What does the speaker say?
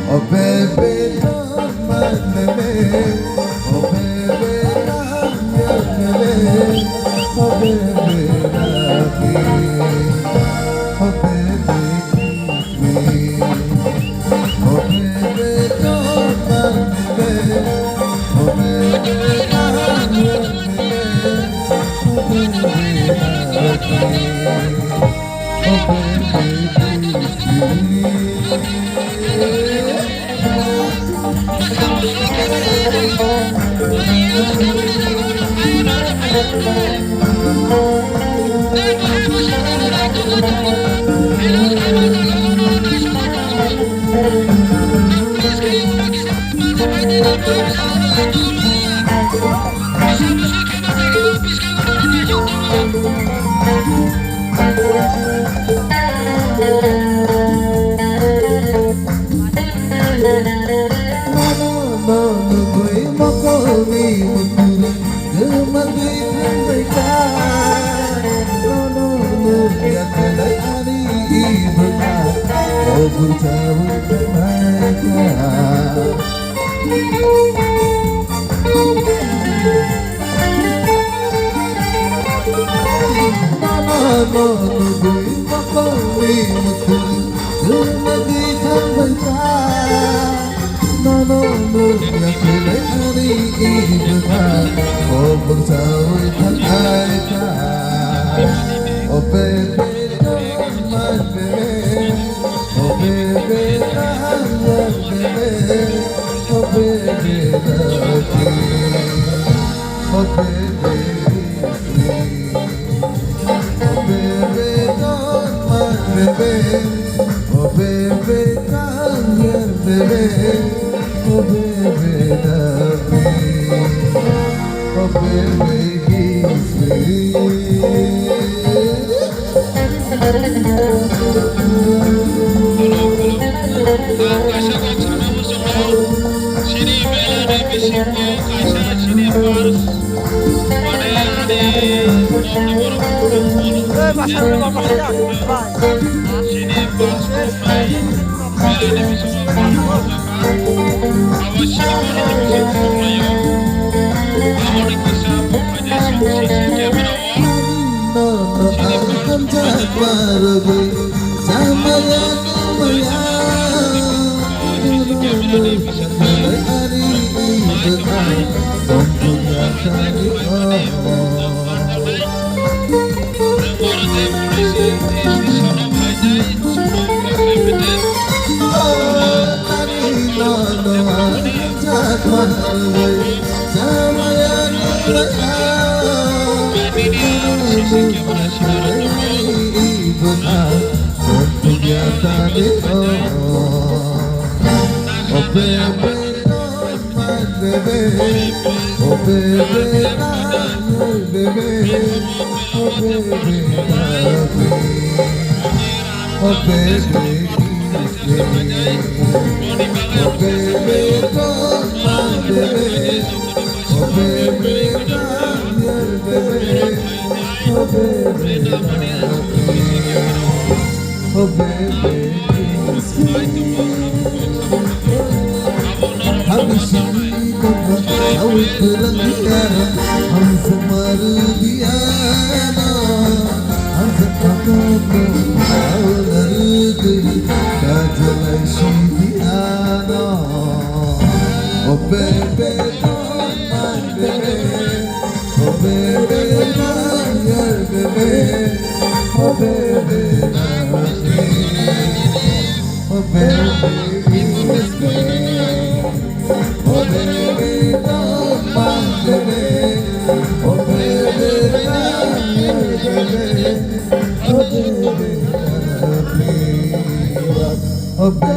Oh baby, don't mind me. Oh baby, don't mind me. Oh baby, love me. Oh baby, kiss me. Oh baby, don't mind me. Oh baby, don't mind me. Oh baby, love me. Oh baby, kiss me. Oh baby, don't mind me. Oh baby, don't mind me. Oh baby, love me. Oh baby, kiss me. Oh baby, don't mind me. Oh baby, come here, baby. Oh baby, love me. Oh baby, kiss me. Oh baby, don't mind baby. Oh baby, don't baby. Oh baby, love me. Oh baby, kiss me. Oh baby, don't mind baby. Oh baby, come here, baby. Oh baby, love me. Oh baby, kiss me. Oh baby, don't mind baby. Oh baby, come here, baby. Oh baby, love me. Oh baby, kiss me. Oh baby, don't mind baby. Oh baby, come here, baby. হবে।